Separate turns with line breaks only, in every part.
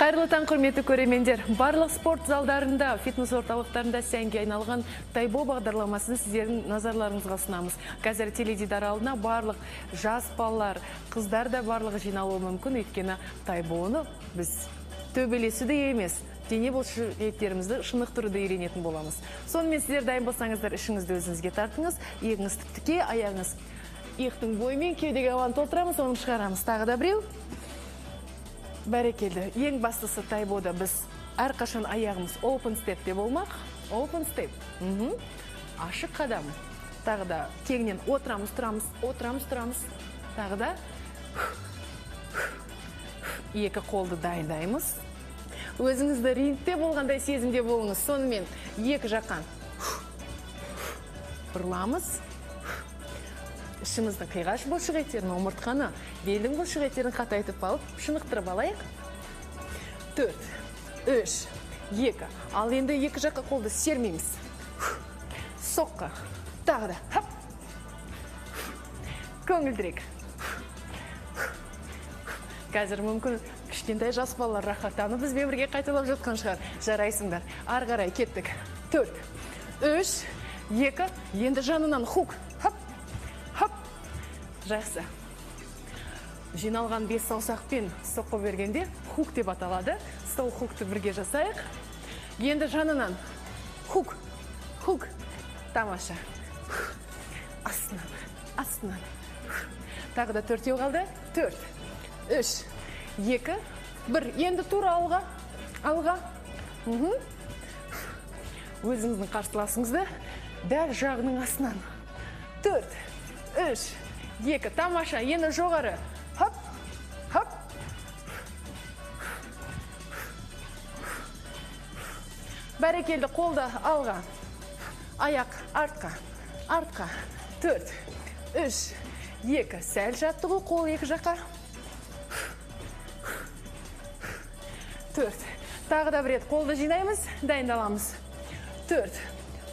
Қайырлы таң, құрметті көрермендер. Барлық спорт залдарында, фитнес орталықтарында сәнге айналған тайбо бағдарламасын сіздердің назарларыңызға ұсынамыз. Қазір теледидар алдына барлық жас балалар, қыздар да барлығы жиналуы мүмкін, өйткені тайбоны біз төбелесуді емес, дене бұлшықеттерімізді шынықтыруды үйренетін боламыз. Сонымен сіздер дайын болсаңыздар, ішіңізді өзіңізге тартыңыз, иығыңыз тіп-тіке, аяғыңыз иықтың бойымен кеудеге ауаны толтырамыз, оны шығарамыз. Тағы да біреу. Бәрекелді. Ең бастысы тайбода біз әрқашан аяғымыз open stepте болмақ. Open step. Ашық қадам. Тағы да кеңінен отырамыз, тұрамыз, отырамыз, тұрамыз. Тағы да екі қолды дайындаймыз. Өзіңізді рингте болғандай сезімде болыңыз. Сонымен екі жақтан бұрыламыз. Ішіміздің қиғаш бұлшық еттерін, омыртқаны, белдің бұлшық еттерін қатайтып алып, шынықтырып алайық. 4, 3, 2. Ал енді екі жаққа қолды сермейміз. Соққы. Тағы да. Хап. Көңілдірек. Қазір мүмкін кішкентай жас балалар рахаттанып бізбен бірге қайталап жатқан шығар. Жарайсыңдар. Ары қарай кеттік. 4, 3, 2. Енді жанынан хук. Хап. Хоп. Жақсы. Жиналған 5 саусақпен соққы бергенде хук деп аталады. Сол хукты бірге жасайық. Енді жанынан хук, хук. Тамаша. Астынан, астынан. Тағы да төртеу қалды. 4, 3, 2, 1. Енді тура алға, алға. Өзіңіздің қарсыласыңызды дәл жағының астынан. 4, 3, 2, тамаша, енді жоғары. Хоп, хоп. Бәрекелді, қолды алға. Аяқ артқа, артқа. 4, 3, 2, сәл жаттығу, қол екі жаққа. 4, тағы да бір рет қолды жинаймыз, дайындаламыз. 4,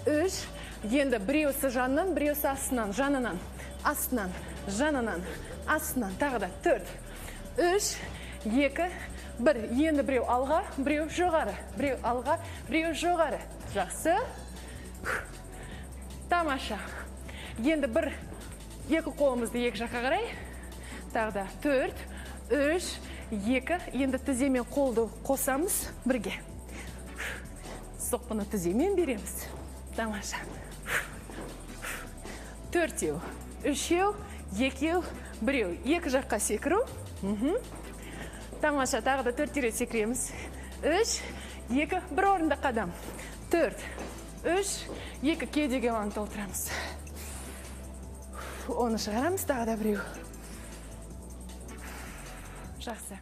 3, енді біреусі жанынан, біреусі астынан, жанынан. Астынан, жанынан, астынан. Тағы да 4, 3, 2, 1. Енді біреу алға, біреу жоғары. Біреу алға, біреу жоғары. Жақсы. Тамаша. Енді бір, екі қолымызды екі жаққа қарай. Тағы да 4, 3, 2. Енді тіземен қолды қосамыз бірге. Соққыны тіземен береміз. Тамаша. 4, 3, 2, 1. Екі жаққа секіру. Тамаша, тағы да 4 рет секіреміз. 3, 2, 1 орында қадам. 4, 3, 2, кеудеге ауаны толтырамыз. Оны шығарамыз, тағы да біреу. Жақсы.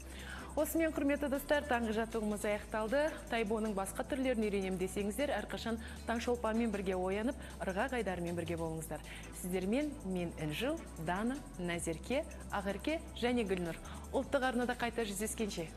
Осымен, құрметті достар, таңғы жаттығуымыз аяқталды. Тайбоның басқа түрлерін үйренем десеңіздер, әрқашан Таңшолпанмен бірге оянып, ырғақ айдарымен бірге болыңыздар. Сіздермен мен Інжіл, Дана, Назерке, Ақерке және Гүлнұр. Ұлттық арнада қайта жүздескенше.